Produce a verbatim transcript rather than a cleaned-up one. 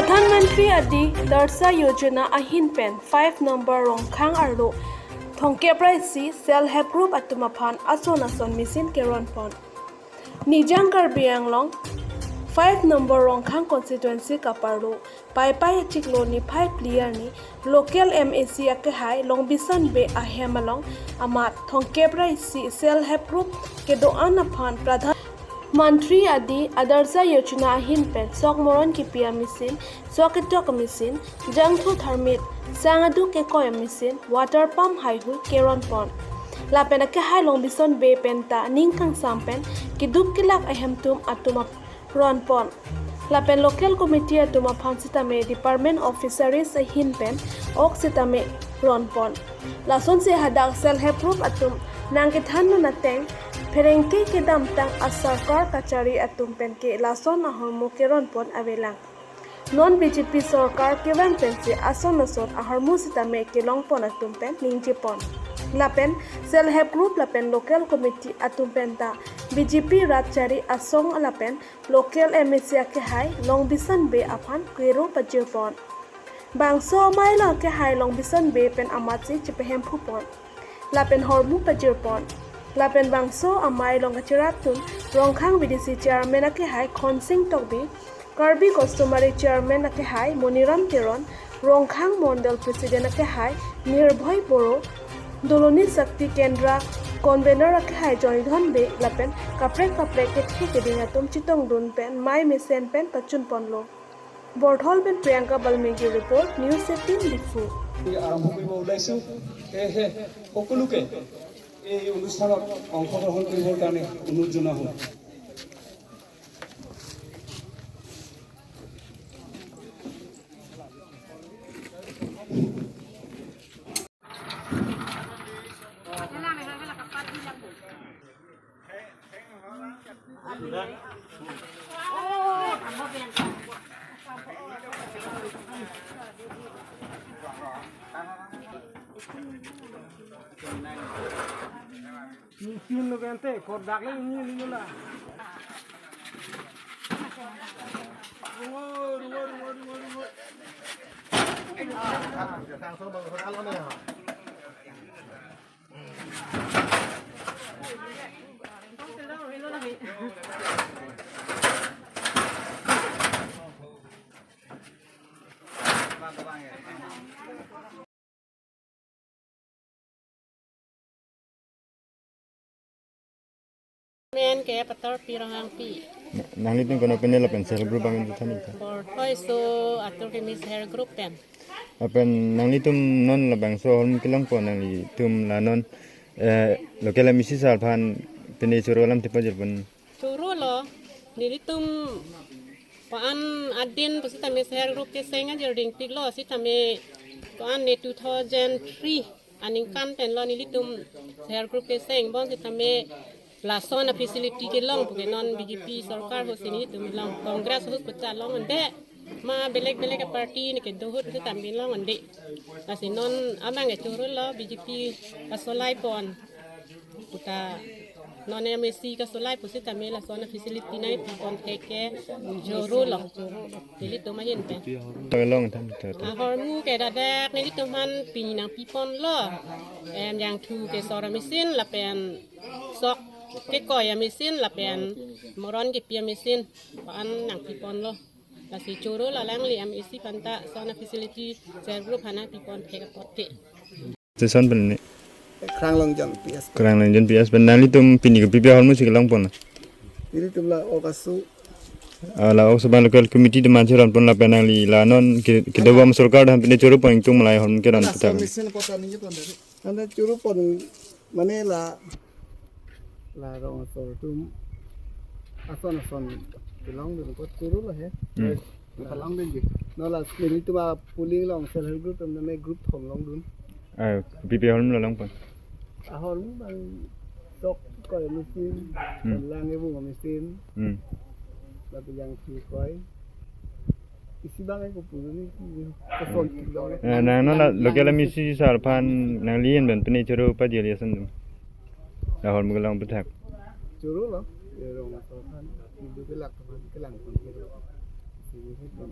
Pradhan Mantri Adi Darsa Yojana ahin pen five number Rongkhang arlo thongkep ra isi Self Help Group atum aphan ason ason machine keron pon. Nijang Karbi Anglong five number Rongkhang constituency kaparlo Paipai achiklo niphai phli arni local M A C akehai Longbison Bey ahem along amat thongkep ra isi Self Help Group kedo-an aphan Pradhan Mantri Adi Darsa Yojana ahin pen sok moron kepi amachine, sok ketok amachine, jangthu tharmit, sang aduk kekoi amachine, water pump haihui keron pon. Lapen akehai Longbison Bey pen ta ning kangsam pen kedup kelak ahemtun atum ap- ron pon. Lapen local committee atum aphan sitame Department of Fisheries ahin pen ok sitame ron pon. Lasonsi hadak Self Help Group atum nangkethan dun ateng pherangke kedamtang asarkar kachari atum pen ke lason ahormu keron pon avelang. Non B J P sorkar kevang pensi ason ason ahormu sitame kelong pon atum pen ningje pon. Lapen Self Help Group lapen local committee atum pen ta B J P rat chari asong lapen local M A C akehai Longbison Bey aphan kero pajir pon. Bangso amei along akehai Longbison Bey pen amatsi chepahemphu pon. Lapen hormu pajir pon. Lapen bangso amei along kacherapdun Rongkhang B D C chairman akehai Khonsing Tokbi, Karbi Customary Chairman akehai Moniram Teron, Rongkhang Mondol President akehai Nirbhoy Boro, Doloni Shakti Kendra convener akehai Joydhon Bey lapen kaprek kaprek kethe keding atum chetongdun pen mei mesen pen pachun ponlo. Borthol pen Priyanka Balmiki report, News eighteen Diphu. আৰম্ভ কৰিব ওলাইছো। সেয়েহে সকলোকে এই অনুষ্ঠানত অংশগ্ৰহণ কৰিবৰ কাৰণে অনুৰোধ জনোৱা হ'ল। Mungkin lo gente, kodak le ini ini lah. Rungo, rungo, rungo, rungo, rungo. Men ke Pator Pirong Angpi. Nanglitum kono pen lapen Self Help Group bang itu tani ta. Borthoi so atur kimi Self Help Group pen. Lapen nanglitum non labangso ahormu kelong pon, nanglitum la non, eh, local M A C sar aphan pine choro alam thepajir pon. Choro lo, nelitum ko-an adin pusitame Self Help Group keseng ajir dingpik lo, sitame ko-an ne two thousand three aningkan pen lo nelitum Self Help Group keseng, bonsitame lason afacility kelong puke non B J P sorkar ahut si nelitum long, Congress ahut puta long ande, ma belek belek aparty ne kedo ahut sitame long ande. Lasi non amang ke choro lo, B J P kasolai pon puta non M A C kasolai pusitame lason afacility nangpi pon thek ke choro lo. Nelitum ahin pen. Long time to. Ahormu ke dadak nelitum aphan pini nangpi ponlo. Em, jangthu kesor amachine lapen sok kekoi amachine lapen moron kepi amachine ko-an nangpi ponlo. Lasi choro lo alangli M A C aphan ta lason afacility Self Help Group aphan nangpi pon thek apot ke. Station pen ni. Kranglongjon P S. Kranglongjon P S pen nanglitum pini kopi pi ahormu si kelong pon? Nelitum la ok aso. Ah, la ok aso abang local committee atum aphan cheron pon lapen nangli la non ke, kedobom sorkar aphan pine choro pon, itum malai ahormu keron puthak. Machine kota ni pon dari. Anda choro pon mane la, la rong asor atum ason ason kelongdun ko choro lo he. Hmm. Kelongdun ji. No la nelitum aphuling along Self Help Group atum name group thom longdun. Ah, kopi pi ahormu la long pon? Ahormu abang sok koi machine, hmm, lang ebung machine. Hmm. Lapen jangthu koi. Isi abang ko pulu ni, ko son kilo. Eh, nang non la local M A C sar aphan nangli-en pen pine choro pajir ason atum. Ahormu kelong puthak. Choro lo, ya rong asor aphan, ibu kelak aphan, kelang pon choro. Isi ni pon.